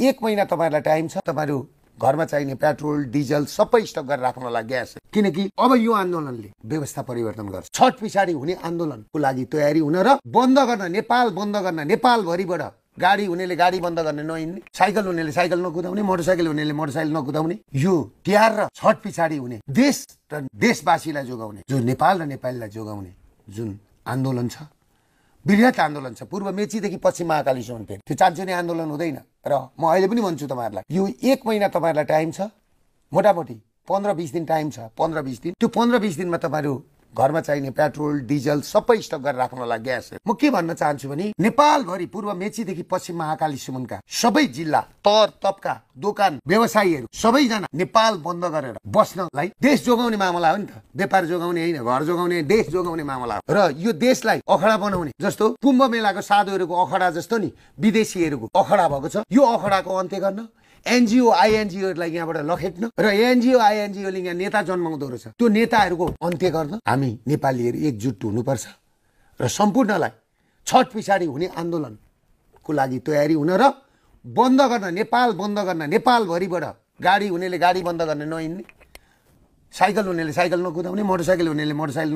1 महिना तपाईहरुलाई टाइम छ। तपाईहरु घरमा चाहिने पेट्रोल डिजल सबै स्टक गरेर राख्नलाई ग्यास, किनकि अब यो आन्दोलनले व्यवस्था परिवर्तन गर्छ। छठ पछाडि हुने आन्दोलनको लागि तयारी हुन र बन्द गर्न, नेपाल बन्द गर्न, नेपाल भरिबाट गाडी हुनेले गाडी बन्द गर्ने नहिन्ने, साइकल हुनेले साइकल नकुदाउने, मोटरसाइकल हुनेले मोटरसाइकल नकुदाउने, यो तिहार र छठ पछाडि हुने देश र देशवासीलाई जोगाउने, जो नेपाल र नेपालीलाई जोगाउने जुन आन्दोलन छ, बृहत आन्दोलन छ, पूर्व मेचीदेखि पश्चिम महाकालीसम्म फेरि त्यो चान्चुने आन्दोलन हुँदैन। र म अहिले पनि भन्छु तपाईहरुलाई, यो 1 महिना तपाईहरुलाई टाइम छ, मोटामोटी 15-20 दिन टाइम छ। 15-20 दिन, त्यो 15-20 दिनमा तपाईहरु घरमा चाहिने पेट्रोल डिजल सबै स्टक गरेर राख्नलाई ग्यास। म के भन्न चाहन्छु भने नेपाल भरि पूर्व मेचीदेखि पश्चिम महाकालीसम्मका सबै जिल्ला, तर तबका दोकान व्यवसायीहरु सबैजना नेपाल बन्द गरेर बस्नलाई देश जोगाउने मामला हो नि त। व्यापार जोगाउने हैन, घर जोगाउने, देश जोगाउने मामला हो। र यो देशलाई अखडा बनाउने, जस्तो कुम्भ मेलाको साधुहरुको अखडा जस्तो नि विदेशीहरुको अखडा भएको छ, यो अखडाको अन्त्य गर्न एनजीओ आईएनजीओलाई यहाँबाट लखेट्न र एनजीओ आईएनजीओले यहाँ नेता जन्माउँदो रहेछ, त्यो नेताहरुको अन्त्य गर्न हामी नेपालीहरु एकजुट हुनुपर्छ र सम्पूर्णलाई छठ पछाडि हुने आन्दोलनको लागि तयारी हुन र बन्द गर्न, नेपाल बन्द गर्न, नेपाल भरिबाट गाडी हुनेले गाडी बन्द गर्ने नहिन्ने, साइकल हुनेले साइकल नकुदाउने, मोटरसाइकल हुनेले मोटरसाइकल